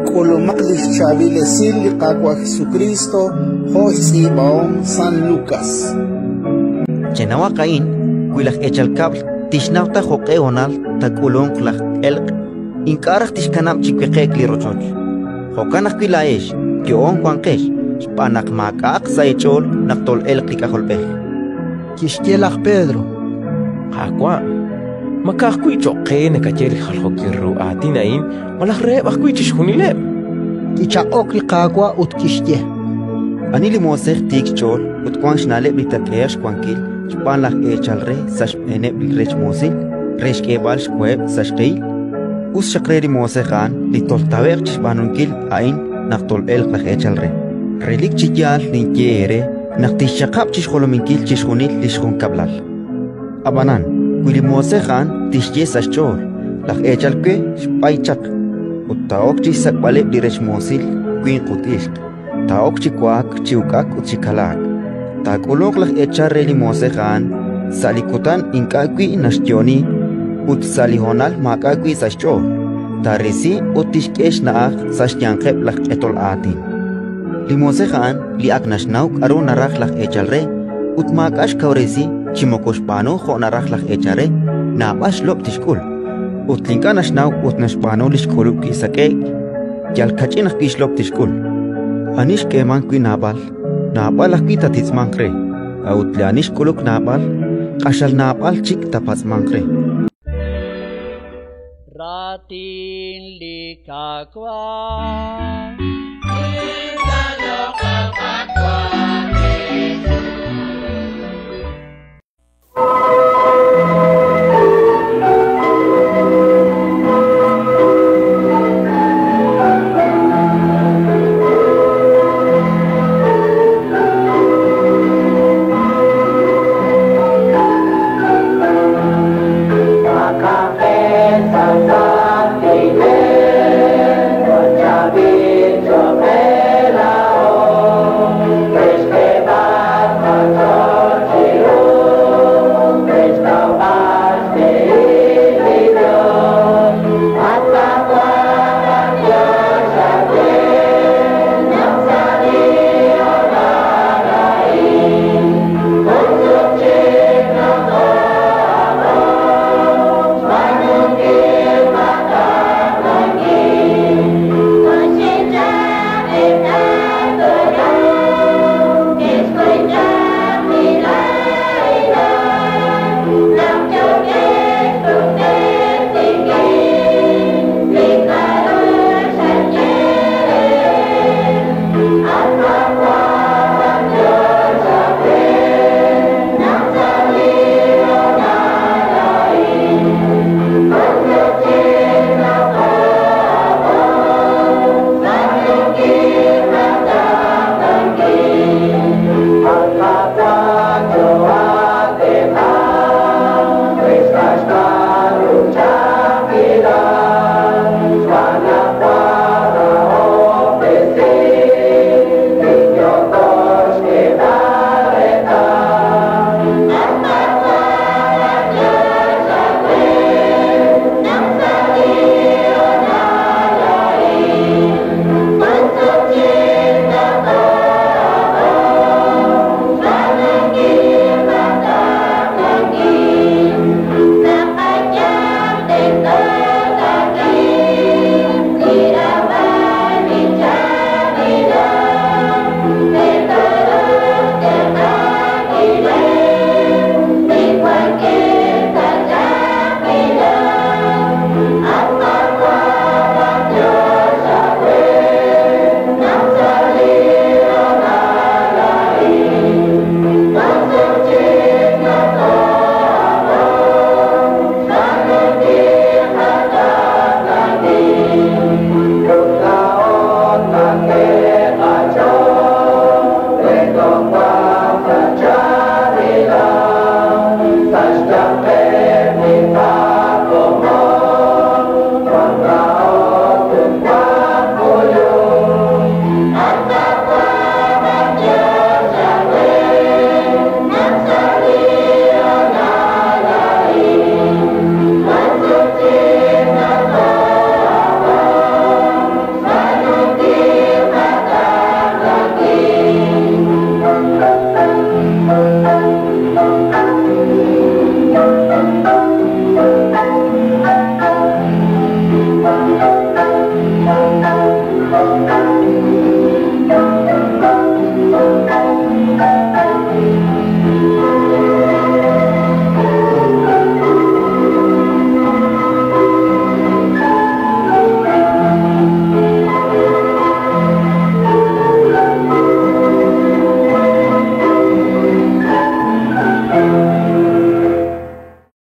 K'ulumaq li xchaab'il esil li Qaawa' Jesukriist jo' xtz'iib'ahom San Lukas. Chenawaq a'in: wi laj eechal kab'l tixnaw ta jo'q'e honal taak'ulunq laj elq', ink'a' raj tixkanab' chi weqe'k li rochoch. Jo'kan ajwi' laa'ex yo'oon wanqex, xb'aan naq maak'a'aq sa' eech'ool naq tol'elq li K'ajolb'ej. Kixye laj Pedro: Qaawa', ma ka'ajwi' cho'q qe nakaye li jaljookil ru aatin a'in malaj reheb' ajwi' chixjunileb'? Kichaq'ok li Qaawa' ut kixye: Ani li moosej tiik xch'ool ut wank xna'leb' li taak'ehe'q xwankil xb'aan laj eechal re sa' xb'eeneb' li rech moosil re xk'eeb'al xwaheb' sa' xq'ehil? Us xaq re li moosej a'an li toltawe'q chi xb'aanunkil a'in naq tol'elq laj eechal re. Relik chi yaal ninye eere naq tixxaqab' chi xjolominkil chixjunil li xjunkab'lal. Ab'anan wi li moosej a'an tixye sa' xch'ool: «Laj eechal we xb'ay chaq», ut taa'ok chi xsak'b'aleb' li rech moosil, winq ut ixq, taa'ok chi wa'ak, chi uk'ak ut chi kalaak, taak'ulunq laj eechal re li moosej a'an sa' li kutan ink'a' wi' naxyo'oni ut sa' li honal maak'a' wi' sa' xch'ool, taarisi ut tixk'e xna'aj sa' xyanqeb' laj q'etol aatin. Li moosej a'an li ak naxnaw k'aru naraj laj eechal re ut maak'a' xkawresi chi moko xb'aanu jo' naraj laj eechal re, naab'al xlob' tixk'ul. Ut li ink'a' naxnaw ut naxb'aanu li xk'ulub' wi' sak'e'k, yal kach'in ajwi' xlob' tixk'ul. Ani xk'eemank wi' naab'al, naab'al ajwi' taatitz'manq re; a'ut li ani xk'uluk naab'al, q'axal naab'al chik taapatz'manq re. Raatin li Qaawa'.